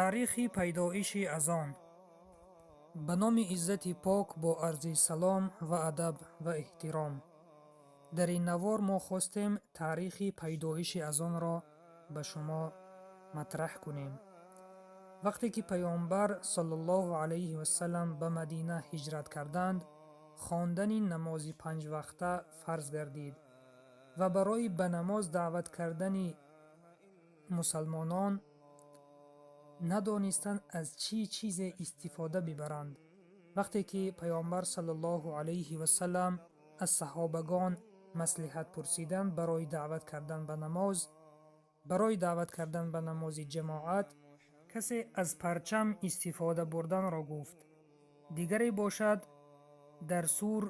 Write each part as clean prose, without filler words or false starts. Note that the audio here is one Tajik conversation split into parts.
Таърихи пайдоиши азон. Ба номи иззати пок бо арзи салом ва адаб ва эҳтиром. Дар ин навор мо хостем таърихи пайдоиши азонро ба шумо матраҳ кунем. Вақте ки паёмбар саллаллоҳу алайҳи вассалам ба Мадина ҳиҷрат карданд, хондани намози панҷвақта фарз гардид ва барои ба намоз даъват кардани мусалмонон надонистанд аз чӣ чизе истифода бибаранд. Вақте ки паёмбар саллаллоҳу алайҳи вассалам аз саҳобагон маслиҳат пурсиданд барои даъват кардан ба намоз, барои даъват кардан ба намози ҷамоат, касе аз парчам истифода бурданро гуфт, дигаре бошад дар сур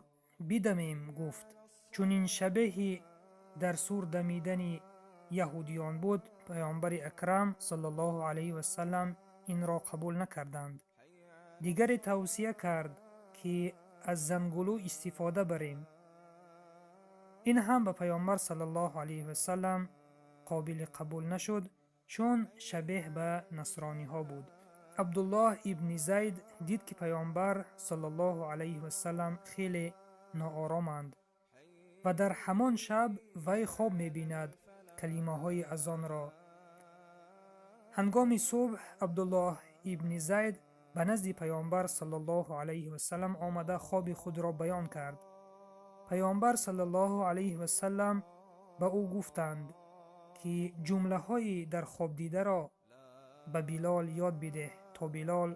бидамем гуфт. Чунин шабеҳи дар сур дамидани яҳудиён буд, паёмбари акрам саллаллоҳу алайҳи вассалам инро қабул накарданд. Дигаре тавсия кард, ки аз зангулӯ истифода барем. Ин ҳам ба паёмбар саллаллоҳу алайҳи вассалам қобили қабул нашуд, чун шабеҳ ба насрониҳо буд. Абдуллоҳ ибни Зайд дид, ки паёмбар саллаллоҳу алайҳи вассалам хеле ноороманд ва дар ҳамон шаб вай хоб мебинад калимаҳои азонро. Ҳангоми субҳ Абдуллоҳ ибни Зайд ба назди паёмбар саллаллоҳу алайҳи вассалам омада хоби худро баён кард. Паёмбар саллаллоҳу алайҳи вассалам ба ӯ гуфтанд, ки ҷумлаҳои дар хоб дидаро ба Билол ёд бидеҳ, то Билол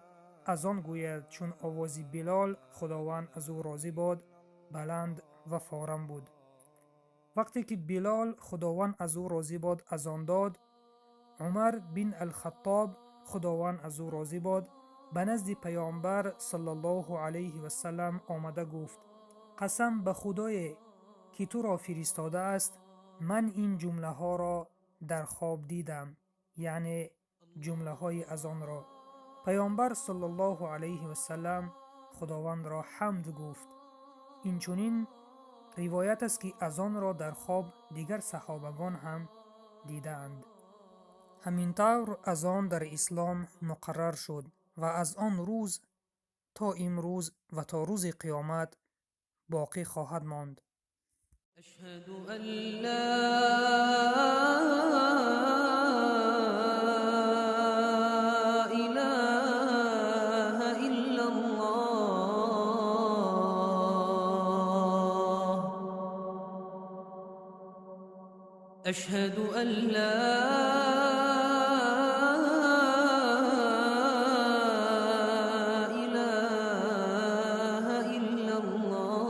азон гӯяд, чун овози Билол, Худованд аз ӯ розӣ бод, баланд ва форам буд. Вақте ки Билол, Худованд аз ӯ розӣ бод, азон дод, Умар бин Алхаттоб, Худованд аз ӯ розӣ бод, ба назди паёмбар саллаллоҳу алайҳи вассалам омада гуфт: қасам ба Худое, ки туро фиристодааст, ман ин ҷумлаҳоро дар хоб дидам, яъне ҷумлаҳои азонро. Паёмбар саллаллоҳу алайҳи вассалам Худовандро ҳамд гуфт. Инчунин ривоят аст, ки азонро дар хоб дигар саҳобагон ҳам дидаанд. Ҳамин тавр азон дар ислом муқаррар шуд ва аз он рӯз то имрӯз ва то рӯзи қиёмат боқӣ хоҳад монд. أشهد أن لا إله إلا الله أشهد أن لا إله إلا الله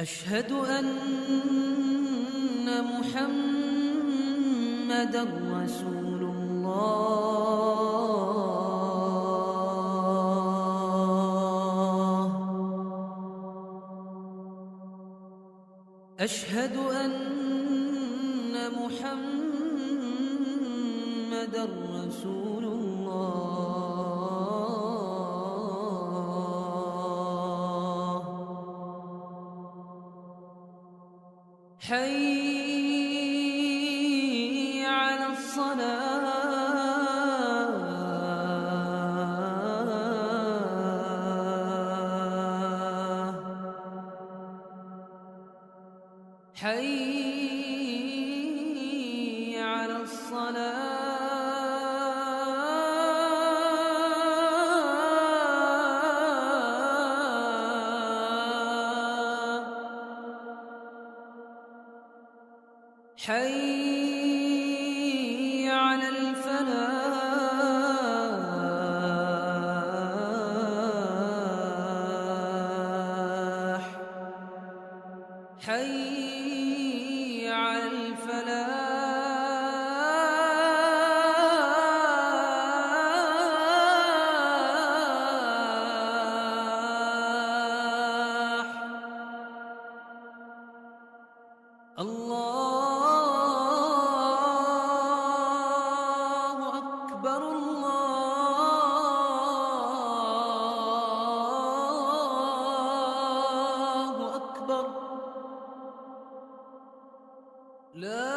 أشهد أن محمدا رسول الله أشهد أن محمدا رسول الله حي على الصلاة حي على الصلاة حي على الفلاح حي على الفلاح الله أكبر الله أكبر. لا.